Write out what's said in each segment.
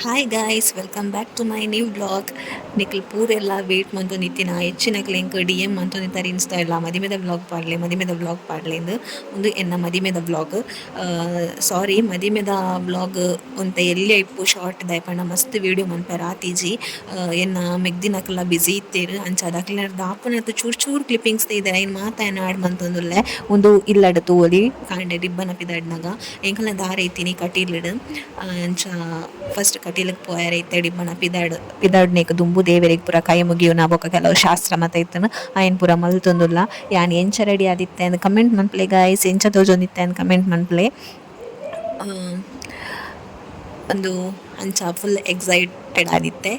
Hi guys, welcome back to my new vlog. ನಿಕ್ಲ್ ಪೂರೆಲ್ಲ wait ಮಂತೊಂದಿತ್ತಿನ ಹೆಚ್ಚಿನಕ್ಲ್ ಎಂಕ್ ಡಿ ಎಮ್ ಮಂತೊಂದಿತ್ತಾರೆ ಇನ್ಸ್ಟಾ ಎಲ್ಲ ಮದಿಮೆದ ವ್ಲಾಗ್ ಪಾಡ್ಲೆ, ಮದಿಮೆದ ವ್ಲಾಗ್ ಪಾಡ್ಲೆ ಇಂದ್. ಉಂದು ಎನ್ನ ಮದಿಮೆದ ವ್ಲಾಗ್. ಸಾರಿ, ಮದಿಮೆದ ವ್ಲಾಗ್ ಒಂತೆ ಎಲ್ಯ ಇಪ್ಪು ಶಾರ್ಟ್ ದಾಯೆ ಪಂಡ ಮಸ್ತ್ ವೀಡಿಯೋ ಮನ್ಪೆರೆ ಆತಿಜಿ. ಎನ್ನ ಮೆಗ್ದಿನಕುಲ್ಲ ಬಿಸಿ ಇತ್ತೆರ್, ಅಂಚಾದ್ ಅಕ್ಲೆನರ್ದ್ ಆಪುನತ್ ಚೂರು ಚೂರು ಕ್ಲಿಪ್ಪಿಂಗ್ಸ್ ದೀದೆರ್, ಐನ್ ಮಾತ ಯಾನ್ ಆಡ್ ಮಂತೊಂದುಲ್ಲೆ. ಉಂದು ಇಲ್ಲಡ್ ತೂವೊಲಿ ಕಾಂಡೆ ರಿಬ್ಬನ್ ಪಿದಾಡ್ನಗ. ಎಂಕಲ್ನ ದಾರೆ ಇತ್ತಿನಿ ಕಟೀಲ್ಡ್. ಅಂಚ ಫಸ್ಟ್ ಕಟೀಲ್ಗ್ ಪೋಯೆರೆ ಇತ್ತೆ ರಿಬ್ಬನ್ ಪಿದಾಡ್ ಪಿದಾಡ್ನೆಕ್ ದುಂಬು ದೇವೆರೆಗ್ ಪೂರ ಕೈ ಮುಗಿಯುನ ಬೊಕ ಕೆಲವು ಶಾಸ್ತ್ರ ಮಾತ ಇತ್ತ್ಂಡ್, ಐನ್ ಪೂರ ಮಲ್ತೊಂದುಲ್ಲ. ಯಾನ್ ಎಂಚ ರೆಡಿ ಆದಿತ್ತೆ ಅಂದ್ ಕಮೆಂಟ್ ಮನ್ಪುಲೆ ಗೈಸ್, ಎಂಚ ತೋಜೊಂದಿತ್ತೆ ಅಂದ್ ಕಮೆಂಟ್ ಮನ್ಪುಲೆ. ಉಂದು ಅಂಚ ಫುಲ್ ಎಕ್ಸೈಟೆಡ್ ಆದಿತ್ತೆ.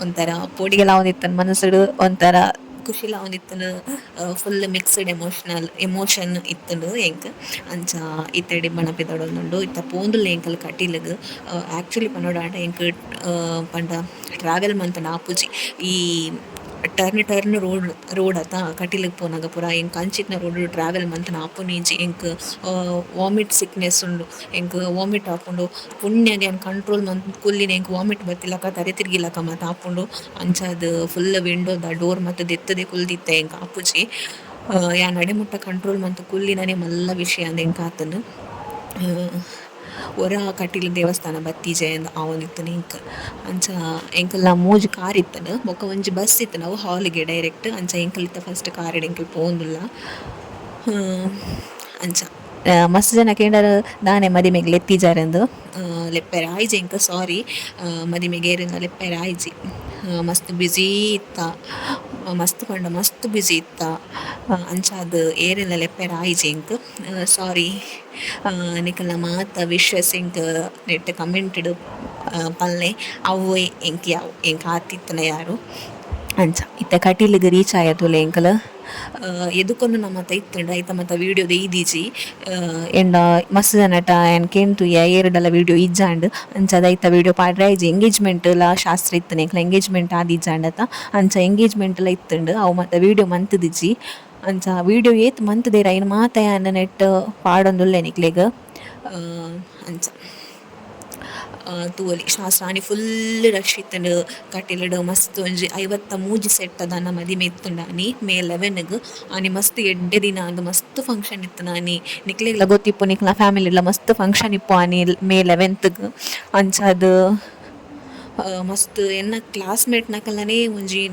ಒಂಥರ ಪೋಡಿಗೆಲ ಆವೊಂದಿತ್ತ್ಂಡ್ ಮನಸ್ಸುಡು, ಒಂಥರ ಖುಷಿಲ ಆವೊಂದಿತ್ತ್ಂಡ್. ಫುಲ್ ಮಿಕ್ಸ್ಡ್ ಎಮೋಷನಲ್ ಎಮೋಷನ್ ಇತ್ತ್ಂಡ್ ಎಂಕ್. ಅಂಚ ಇತ್ತೆ ರಿಬ್ಬನ್ ಪಿದಾಡೊಂದುಂಡು, ಇತ್ತೆ ಪೋವೊಂದುಲ್ಲೆ ಎಂಕುಲು ಕಟೀಲ್ಗ್. ಆಕ್ಚುಲಿ ಪನೊಡಾಂಡ ಎಂಕ್ ಪಂಡ ಟ್ರಾವೆಲ್ ಮಂತ್ಂಡ ಆಪುಜಿ. ಈ ಟರ್ನ್ ಟರ್ನ್ ರೋಡ್ ರೋಡ್ ಅತ, ಕಟೀಲ್ಗ್ ಪೋನಗ ಪೂರ ಎಂಕ್ ಅಂಚಿತ್ತಿನ ರೋಡ್ ಟ್ರಾವೆಲ್ ಮಂತ್ಂಡ ಆಪುನಿಜ್ಜಿ. ಎಂಕ್ ವಾಮಿಟ್ ಸಿಕ್ನೆಸ್ ಉಂಡು, ಎಂಕ್ ವಾಮಿಟ್ ಆಪುಂಡು. ಪುಣ್ಯಗ್ ಯಾನ್ ಕಂಟ್ರೋಲ್ ಮಂತ್ ಕುಲ್ಲಿನ, ಎಂಕ್ ವಾಮಿಟ್ ಬತ್ತಿಲಕ ತರೆ ತಿರ್ಗಿಲಕ ಮಾತ ಆಪುಂಡು. ಅಂಚಾದ್ ಫುಲ್ ವಿಂಡೋದ ಡೋರ್ ಮಾತ ದೆತ್ತುದೆ ಕುಲ್ದಿತ್ತೆ, ಎಂಕ್ ಆಪುಜಿ. ಯಾನ್ ಅಡೆ ಮುಟ್ಟ ಕಂಟ್ರೋಲ್ ಮಂತ್ ಕುಲ್ಲಿನನೆ ಮಲ್ಲ ವಿಷಯ ಅಂದ್ ಎಂಕ್ ಆತುಂಡು. ಒರ ಕಟೀಲ್ ದೇವಸ್ಥಾನ ಬತ್ತಿಜೆ ಅಂದ್ ಆವೊಂದಿತ್ತ್ಂಡ್ ಎಂಕ್. ಅಂಚ ಎಂಕಲ್ನ ಮೂಜಿ ಕಾರ್ ಇತ್ತ್ಂಡ್, ಬೊಕ ಒಂಜಿ ಬಸ್ ಇತ್ತ್ಂಡ್, ಅವು ಹಾಲ್ ಗೆ ಡೈರೆಕ್ಟ್. ಅಂಚ ಎಂಕಲ್ ಇತ್ತೆ ಫಸ್ಟ್ ಕಾರ್ ಡ್ ಎಂಕುಲು ಪೋವೊಂದುಲ್ಲ. ಅಂಚ ಮಸ್ತ್ ಜನ ಕೇಂಡರ್ ದಾನೆ ಮದಿಮೆಗ್ ಲೆತ್ತಿಜಾರಂದ್. ಲೆಪ್ಪೆರೆ ಆಯಿಜಿ ಎಂಕ್, ಸಾರಿ. ಮದಿಮೆಗ್ ಏರೆನ್ಲ ಲೆಪ್ಪೆರೆ ಆಯಿಜಿ, ಮಸ್ತ್ ಬಿಸಿ ಇತ್ತ, ಮಸ್ತ್ ಪಂಡ ಮಸ್ತ್ ಬಿಸಿ ಇತ್ತ. ಅಂಚಾದ್ ಏರೆನ್ಲ ಲೆಪ್ಪೆರೆ ಆಯಿಜಿ ಎಂಕ್, ಸಾರಿ. ನಿಕಲ್ನ ಮಾತ ವಿಶಸ್ ಎಂಕ್ ನೆಟ್ ಕಮೆಂಟ್ ಡ್ ಪನ್ಲೆ, ಅವ್ವೆ ಎಂಕ್ ಯಾವು, ಎಂಕ್ ಆತಿತ್ತುಂಡ ಯಾರು. ಅಂಚ ಇತ್ತೆ ಕಟೀಲ್ಗ್ ರೀಚ್ ಆಯ ತೂಲೆ ಎಂಕುಲು. ಎದುಕೊಂದು ನಮತ ಇತ್ತುಂಡ ಐತ ಮಾತ ವೀಡಿಯೋ ದೈದಿಜಿ. ಎಂಡ ಮಸ್ತ್ ಜನಟ ಯಾನ್ ಕೇಂತುಯೆ, ಏರ್ಡಲ ವೀಡಿಯೋ ಇಜ್ಜಾಂಡ್. ಅಂಚಾದ್ ಐತ ವೀಡಿಯೋ ಪಾಡ್ರೆ ಆಯಿಜಿ. ಎಂಗೇಜ್ಮೆಂಟ್ ಲ ಶಾಸ್ತ್ರ ಇತ್ತುಂಡು, ಎಂಕ್ಲ ಎಂಗೇಜ್ಮೆಂಟ್ ಆದಿಜ್ಜಾಂಡತ, ಅಂಚ ಎಂಗೇಜ್ಮೆಂಟ್ ಲ ಇತ್ತುಂಡು, ಅವು ಮಾತ ವೀಡಿಯೋ ಮಂತುದಿಜಿ. ಅಂಚ ವೀಡಿಯೋ ಏತ್ ಮಂತುದೆರ್ ಐನ್ ಮಾತ ಯಾನ್ ನೆಟ್ ಪಾಡೊಂದುಲ್ಲೆ ನಿಕ್ಲೆಗ್. ಅಂಚ ತೂವೊಲಿ ಶಾಸ್ತ್ರ ಆನಿ ಫುಲ್ ರಶ್ ಇತ್ತುಂಡು ಕಟೀಲ್ಡ್. ಮಸ್ತ್ ಒಂಜಿ 53 ಸೆಟ್ ದಾನ ಮದಿಮೆ ಇತ್ತುಂಡು ಆನಿ ಮೇ 11 ಗ್. ಆನಿ ಮಸ್ತ್ ಎಡ್ಡೆ ದಿನ ಅಂದ್ ಮಸ್ತ್ ಫಂಕ್ಷನ್ ಇತ್ತುಂಡು ಆನಿ. ನಿಕ್ಲೆಗ್ಲ ಗೊತ್ತಿಪ್ಪು, ನಿಕ್ಲ್ನ ಫ್ಯಾಮಿಲಿಡ್ಲ ಮಸ್ತ್ ಫಂಕ್ಷನ್ ಇಪ್ಪು ಆನಿ ಮೇ 11 ಗ್. ಅಂಚಾದ್ ಮಸ್ತ್ ಎನ್ನ ಕ್ಲಾಸ್ಮೇಟ್ ನಕಲ್ನನೇ ಒಂಜಿ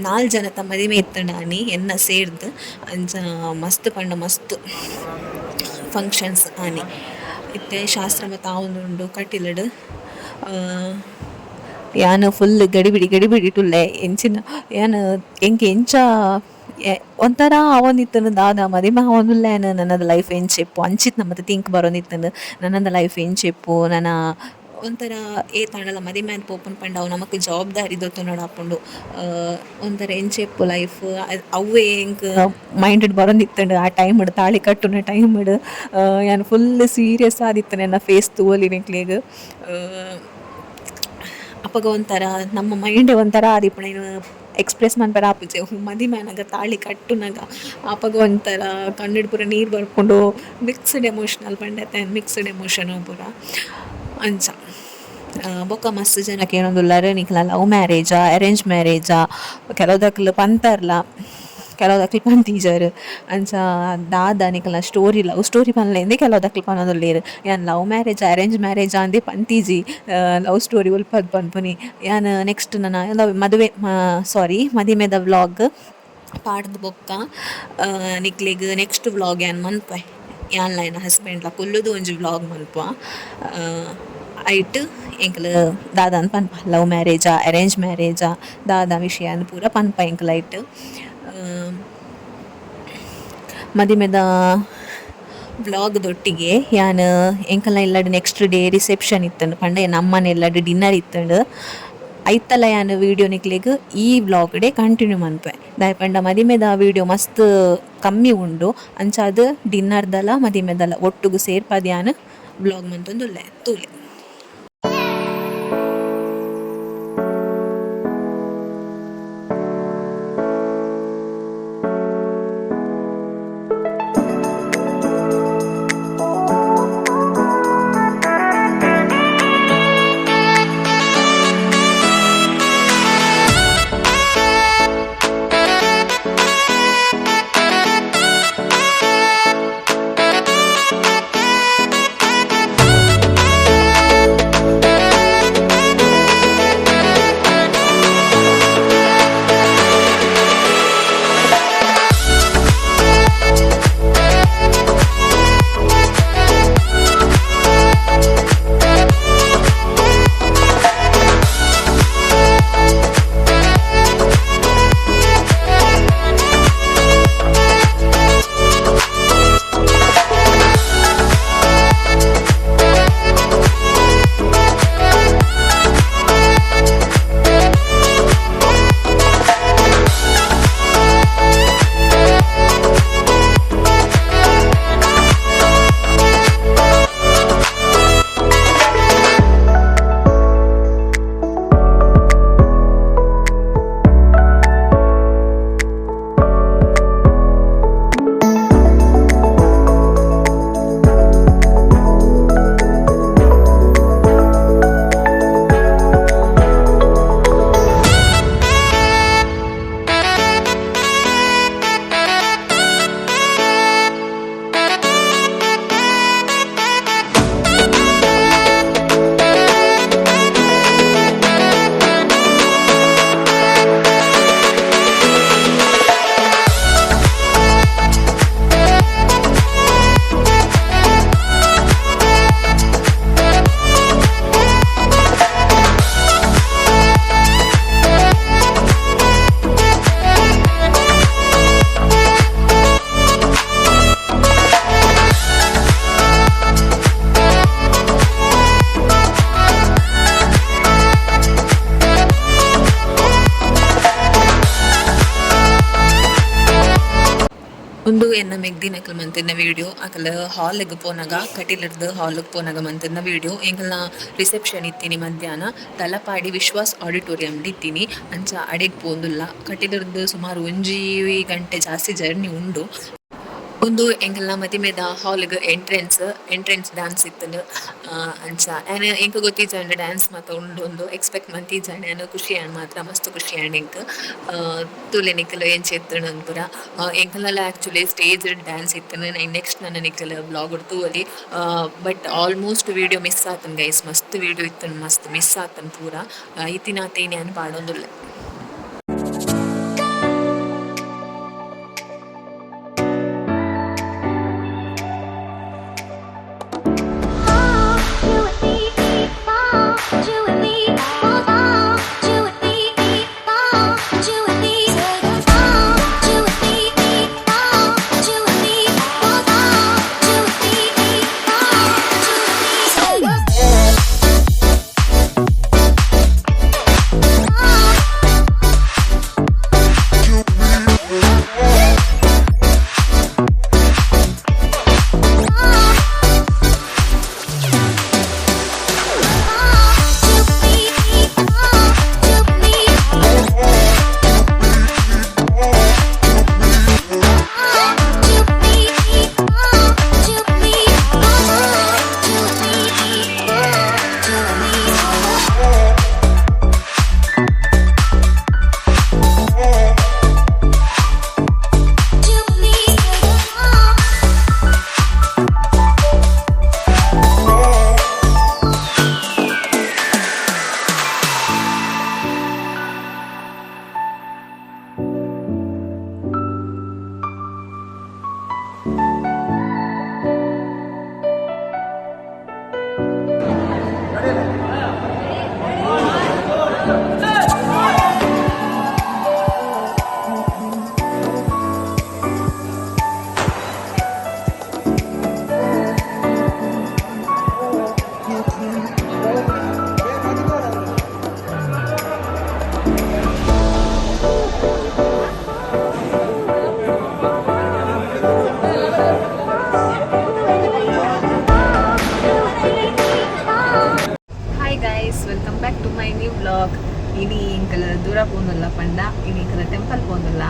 4 ಜನತ ಮದಿಮೆ ಇತ್ತುಂಡು ಆನಿ ಎನ್ನ ಸೇರ್ದ್. ಅಂಚ ಮಸ್ತ್ ಪಂಡ ಮಸ್ತ್ ಫಂಕ್ಷನ್ಸ್ ಆನಿ. ಇತ್ತೆ ಶಾಸ್ತ್ರ ಮಾತ ಆವೊಂದುಂಡು ಕಟೀಲ್ಡ್. ಯಾನ್ ಫುಲ್ ಗಡಿಬಿಡಿ ಗಡಿಬಿಡಿಟುಲ್ಲೆ. ಎಂಚಿನ ಯಾನ್ ಎಂಕ್ ಎಂಚ ಒಂಥರ ಆವೊಂದಿತ್ತುಂಡು, ದಾದ ಮದಿಮೆ ಆವೊಂದುಲ್ಲೆ ಯಾನ್, ನನದ ಲೈಫ್ ಎಂಚ ಇಪ್ಪು ಅಂಚಿತ್ನ ಮಾತ ತಿಂಕ್ ಬರೊಂದಿತ್ತುಂಡು. ನನದ ಲೈಫ್ ಎಂಚ ಇಪ್ಪು, ನನ ಒಂಥರ ಏತಾಂಡಲ ಮದಿಮೆ ಆದ್ ಪೋಪುನು ಪಂಡ ಅವು ನಮಕ್ ಜವಾಬ್ದಾರಿ ದೆತೊನೊಡಾಪುಂಡು. ಒಂಥರ ಎಂಚ ಇಪ್ಪು ಲೈಫ್, ಅವ್ವೇ ಎಂಕ್ ಮೈಂಡ್ ಡ್ ಬರೊಂದಿತ್ತುಂಡು ಆ ಟೈಮ್ ಡ್, ತಾಳಿ ಕಟ್ಟುನ ಟೈಮ್ ಡ್. ಯಾನ್ ಫುಲ್ ಸೀರಿಯಸ್ ಆದಿತ್ತುಂಡು, ಎನ್ನ ಫೇಸ್ ತೂವೊಲಿ ನಿಕ್ಲೆಗ್. ಅಪಗ ಒಂಥರ ನಮ್ಮ ಮೈಂಡ್ ಒಂಥರ ಆದಿಪ್ಪುಂಡು, ಐನ್ ಎಕ್ಸ್ಪ್ರೆಸ್ ಮನ್ಪೆರೆ ಆಪುಜಿ. ಮದಿಮೆ ಆನಗ ತಾಳಿ ಕಟ್ಟುನಗ ಅಪಗ ಒಂಥರ ಕಣ್ಣುಡ್ ಪೂರ ನೀರು ಬರ್ಪುಂಡು, ಮಿಕ್ಸ್ಡ್ ಎಮೋಷನಲ್ ಪಂಡತೆ, ಮಿಕ್ಸ್ಡ್ ಎಮೋಷನ್ ಪೂರ ಅಂಚ. ಬೊಕ ಮಸ್ತ್ ಜನ ಕೇನೊಂದುಲ್ಲೆರ್ ನಿಕ್ಲ ಲವ್ ಮ್ಯಾರೇಜಾ ಅರೇಂಜ್ ಮ್ಯಾರೇಜಾ. ಕೆಲವುದಕ್ಲು ಪಂತರ್ಲ, ಕೆಲವುದಕ್ಲು ಪಂತಿಜರ್. ಅಂಚ ದಾದ ನಿಕಲ್ನ ಸ್ಟೋರಿ, ಲವ್ ಸ್ಟೋರಿ ಪನ್ಲೆ ಕೆಲವುದಕ್ಲು ಪನೊಂದುಲ್ಲೆರ್. ಯಾನ್ ಲವ್ ಮ್ಯಾರೇಜ್ ಅರೇಂಜ್ ಮ್ಯಾರೇಜ್ ಅಂದೇ ಪಂತಿಜಿ, ಲವ್ ಸ್ಟೋರಿ ಒಲ್ಪದ್ ಪನ್ಪುನಿ. ಯಾನ್ ನೆಕ್ಸ್ಟ್ ನನ ಮದುವೆ ಸಾರಿ ಮದಿಮೆದ ವ್ಲಾಗ್ ಪಾಡ್ದ್ ಬೊಕ್ಕ ನಿಕ್ಲೆಗ್ ನೆಕ್ಸ್ಟ್ ವ್ಲಾಗ್ ಯಾನ್ ಮನ್ಪೆ. ಯಾನ್ಲ ಎನ್ನ ಹಸ್ಬೆಂಡ್ಲ ಕುಲ್ಲುದು ಒಂಜಿ ವ್ಲಾಗ್ ಮನ್ಪುವ. ಐಟ್ ಎಂಕುಲು ದಾದಂದ್ ಪನ್ಪ, ಲವ್ ಮ್ಯಾರೇಜಾ ಅರೇಂಜ್ ಮ್ಯಾರೇಜಾ ದಾದ ವಿಷಯ ಅಂದ್ ಪೂರ ಪನ್ಪ ಎಂಕುಲು ಐಟ್. ಮದಿಮೆದ ವ್ಲಾಗ್ ದೊಟ್ಟಿಗೆ ಯಾನ್ ಎಂಕಲ್ನ ಇಲ್ಲಡ್ ನೆಕ್ಸ್ಟ್ ಡೇ ರಿಸೆಪ್ಷನ್ ಇತ್ತುಂಡು, ಪಂಡ ಎನ್ನ ಅಮ್ಮನ ಇಲ್ಲಡ್ ಡಿನ್ನರ್ ಇತ್ತುಂಡು. ಐತಲ ಯಾನ್ ವೀಡಿಯೋ ನಿಕ್ಲೆಗ್ ಈ ವ್ಲಾಗ್ ಡೇ ಕಂಟಿನ್ಯೂ ಮನ್ಪೆ. ದಾಯೆ ಪಂಡ ಮದಿಮೆದ ವೀಡಿಯೋ ಮಸ್ತ್ ಕಮ್ಮಿ ಉಂಡು. ಅಂಚಾದ್ ಡಿನ್ನರ್ದಲ ಮದಿಮೆದಲ ಒಟ್ಟುಗು ಸೇರ್ಪದ್ ಯಾನ್ ವ್ಲಾಗ್ ಮಂತೊಂದುಲ್ಲೆ, ತೂಲೆ. ಉಂದು ಎನ್ನ ಮೆಗ್ದಿನಕುಲು ಮಂತಿನ ವಿಡಿಯೋ. ಅಕಲ್ ಹಾಲ್ ಗ್ ಪೋನಗ, ಕಟೀಲ್ರ್ದ್ ಹಾಲ್ ಗ್ ಪೋನಗ ಮಂತಿನ ವಿಡಿಯೋ. ಎಂಕಲ್ನ ರಿಸೆಪ್ಷನ್ ಇತ್ತಿನಿ ಮಧ್ಯಾಹ್ನ ತಲಪಾಡಿ ವಿಶ್ವಾಸ್ ಆಡಿಟೋರಿಯಂ ಡ್ ಇತ್ತಿನಿ. ಅಂಚ ಅಡೆಗ್ ಪೋವೊಂದುಲ್ಲ. ಕಟೀಲ್ರ್ದ್ ಸುಮಾರು ಒಂಜಿ ಗಂಟೆ ಜಾಸ್ತಿ ಜರ್ನಿ ಉಂಡು. ಉಂದು ಎಂಕಲ್ನ ಮದಿಮೆದ ಹಾಲ್ ಗ್ ಎಂಟ್ರೆನ್ಸ್ ಎಂಟ್ರೆನ್ಸ್ ಡಾನ್ಸ್ ಇತ್ತ್ಂಡ್. ಅಂಚ ಯಾನ್ ಎಂಕ್ ಗೊತ್ತಿಜ್ಜಂಡ್ ಡ್ಯಾನ್ಸ್ ಮಾತ ಉಂಡು ಇಂದ್ ಎಕ್ಸ್ಪೆಕ್ಟ್ ಮಂತಿಜ್ಜಂಡ್ ಯಾನ್ ಖುಷಿ ಆಂಡ್ ಮಾತ್ರ ಮಸ್ತ್ ಖುಷಿ ಆಂಡ್ ಎಂಕ್. ತೂಲೆ ನಿಕುಲು ಎಂಚ ಇತ್ತ್ಂಡ್ ಅಂದ್ ಪೂರ. ಎಂಕಲ್ನಲ ಆಕ್ಚುಲಿ ಸ್ಟೇಜ್ ಡ್ ಡ್ಯಾನ್ಸ್ ಇತ್ತ್ಂಡ್. ನೆಕ್ಸ್ಟ್ ನನ ನಿಕುಲು ವ್ಲಾಗ್ ಡ್ ತೂವೊಲಿ. ಬಟ್ ಆಲ್ಮೋಸ್ಟ್ ವಿಡಿಯೋ ಮಿಸ್ಸ್ ಆತ್ಂಡ್ ಗೈಸ್. ಮಸ್ತ್ ವಿಡಿಯೋ ಇತ್ತ್ಂಡ್ ಮಸ್ತ್ ಮಿಸ್ಸ್ ಆತ್ಂಡ್ ಪೂರ. ಇತ್ತಿನಾತೆ ಯಾನ್ ಪಾಡೊಂದುಲ್ಲೆ. Hi guys, welcome back to my new vlog. ಇನಿ ಎಂಕಲ್ ದೂರ ಪೋಂದುಲ್ಲ ಪಂಡ ಇನಿ ಎಂಕಲ್ ಟೆಂಪಲ್ ಪೋಂದುಲ್ಲ.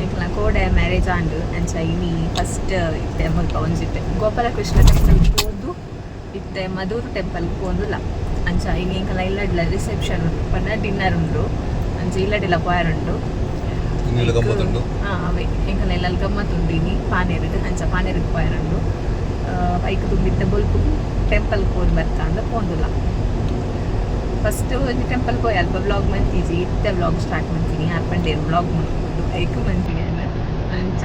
ಎಂಕಲ್ನ ಕೋಡೆ ಮ್ಯಾರೇಜ್ ಆಂಡ್. ಅಂಚ ಇನಿ ಫಸ್ಟ್ ಇತ್ತೆ ಮುಲ್ಪ ಒಂಜಿತ್ತೆ ಗೋಪಾಲಕೃಷ್ಣ ಟೆಂಪಲ್ ಪೋದು ಇತ್ತೆ ಮಧೂರು ಟೆಂಪಲ್ ಪೋಂದುಲ್ಲ. ಅಂಚ ಇನಿ ಎಂಕಲ್ನ ಇಲ್ಲಡ್ಲ ರಿಸೆಪ್ಷನ್ ಉಂಡು ಪಂಡ ಡಿನ್ನರ್ ಉಂಡು. ಅಂಚ ಇಲ್ಲಡೆಲ ಪೋಯರುಂಡು. ಇನ್ನೆಲ್ಲ ಗಮ್ಮತ್ತುಂಡು. ಹಾಂ, ಅವೇ ಎಂಕಲ್ನ ಇಲ್ಲಲ್ ಗಮ್ಮತ್ ಉಂಡು ಇನಿ ಪಾನೇರುಡು. ಅಂಚ ಪಾನೇರಿಗೆ ಪೋಯರುಂಡು. ಐಕ್ ತುಂಬಿತ್ತೆ ಬೊಲ್ಪುಗು ಟೆಂಪಲ್ ಪೋದು ಬರ್ತಾಂದ ಪೋಂದುಲ್ಲ. ಫಸ್ಟ್ ಒಂಜಿ ಟೆಂಪಲ್ ಪೋಯಿ, ಅಲ್ಪ ವ್ಲಾಗ್ ಮಂತಿಜಿ. ಇತ್ತೆ ವ್ಲಾಗ್ ಸ್ಟಾರ್ಟ್ ಮಂತೀನಿ. ಆರ್ ಪಂಡೇರು ವ್ಲಾಗ್ ಮಲ್ಪೊಡು, ಐಕ್ ಮಂತೀನಿ ಯಾನ್ ಅಂಚ.